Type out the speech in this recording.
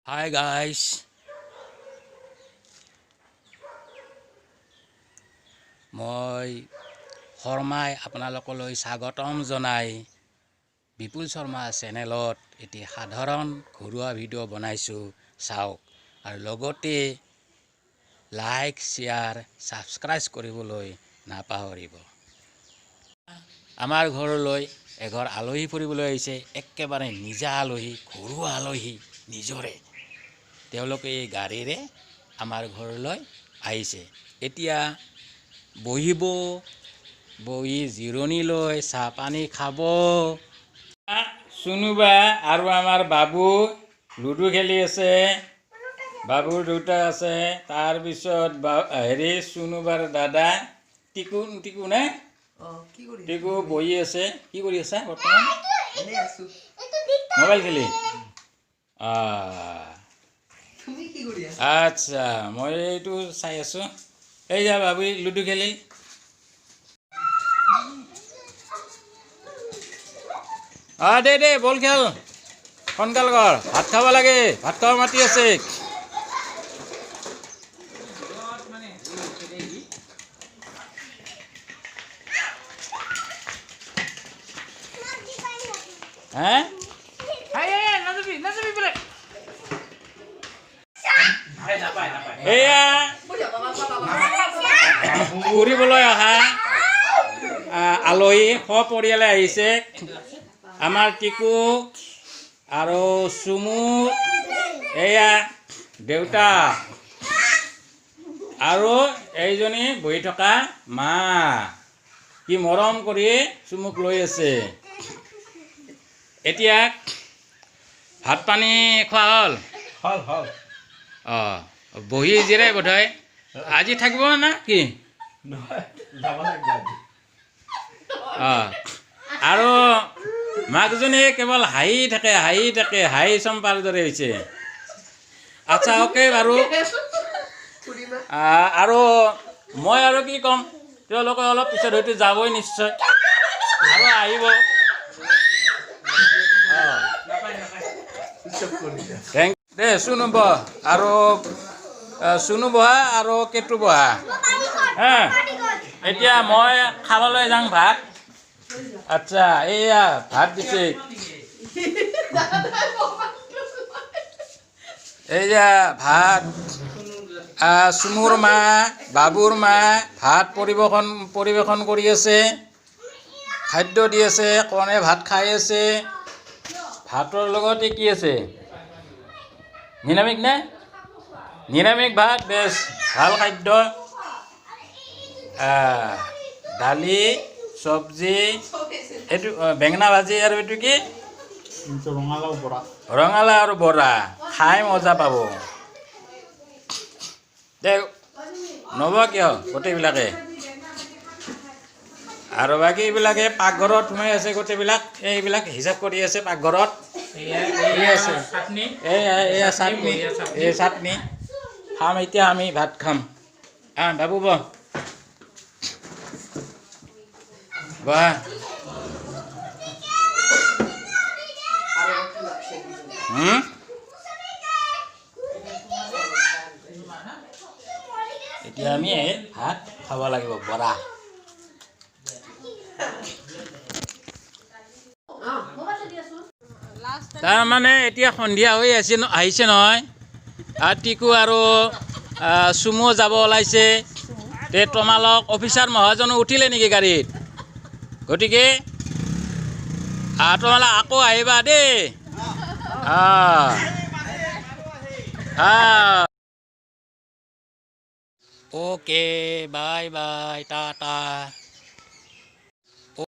Hi guys, মই শৰ্মাই আপোনালোকলৈ স্বাগতম জনাই বিপুল শৰ্মা চেনেলত এটি সাধাৰণ ঘৰুৱা ভিডিঅ' বনাইছোঁ, চাওক আৰু লগতে লাইক, শ্বেয়াৰ, ছাবস্ক্ৰাইব কৰিবলৈ নাপাহৰিব। আমাৰ ঘৰলৈ এঘৰ আলহী ফুৰিবলৈ আহিছে, একেবাৰে নিজা আলহী, ঘৰুৱা আলহী, নিজৰে। তেওঁলোকে এই গাড়ীৰে আমাৰ ঘৰলৈ আহিছে। এতিয়া বহিব, বহি জিৰণি লৈ চাহ পানী খাব। চুনুবা আৰু আমাৰ বাবু লুডু খেলি আছে, বাবুৰ দেউতা আছে। তাৰপিছত হেৰি চুনুবাৰ দাদা টিকু, টিকু নে টিকু বহি আছে। কি কৰি আছা বৰ্তমান? মোবাইল খেলি। আচ্ছা, মই এইটো চাই আছোঁ। এই যা বাবু লুডু খেলিল। দে দে বল খেল, সোনকাল কৰ, ভাত খাব লাগে, ভাত খাব মাতি আছে। হে এয়া ফুৰিবলৈ অহা আলহী সপৰিয়ালে আহিছে। আমাৰ টিকু আৰু চুমু, এয়া দেউতা আৰু এইজনী বহি থকা মা, কি মৰম কৰি চুমুক লৈ আছে। এতিয়া ভাত পানী খোৱা হ'ল? হ'ল হ'ল। অঁ, বহি জিৰাই বোধহয় আজি থাকিব না কি? অঁ, আৰু মাকজনীয়ে কেৱল হাঁহি থাকে, হাঁহি থাকে, হাঁহি চম্পাৰ দৰে হৈছে। আচ্ছা, অ'কে বাৰু। আৰু মই আৰু কি ক'ম, তেওঁলোকে অলপ পিছত হয়তো যাবই নিশ্চয় আৰু আহিব। Thank দে চুনু বহ আৰু চুনু বহা আৰু কেতু বহা। হা, এতিয়া মই খাবলৈ যাওঁ ভাত। আচ্ছা, এইয়া ভাত দিছে। এইয়া ভাত, চুমুৰ মা, বাবুৰ মা ভাত পৰিৱেশন পৰিৱেশন কৰি আছে, খাদ্য দি আছে, কণে ভাত খাই আছে। ভাতৰ লগতে কি আছে? নিৰামিষ নে? নিৰামিষ ভাত, বেছ ভাল খাদ্য। দালি, চব্জি, এইটো বেঙেনা ভাজি আৰু এইটো কি? ৰঙালাও বৰা। ৰঙালাও আৰু বৰা খাই মজা পাব দে। নব কিয় গোটেইবিলাকে? আৰু বাকীবিলাকে পাকঘৰত সোমাই আছে গোটেইবিলাক, এইবিলাক হিচাপ কৰি আছে পাকঘৰত। এয়া চাটনি, এই চাটনি খাম এতিয়া আমি, ভাত খাম। বাবু বহ বহা। এতিয়া আমি ভাত খাব লাগিব, বৰা। তাৰমানে এতিয়া সন্ধিয়া হৈ আছে, আহিছে নহয়। টিকু আৰু চুমু যাব ওলাইছে। তে তোমালোক অফিচাৰ মহাজনো উঠিলে নেকি গাড়ীত? গতিকে তোমালোক আকৌ আহিবা দেই। Okay, bye bye, tata.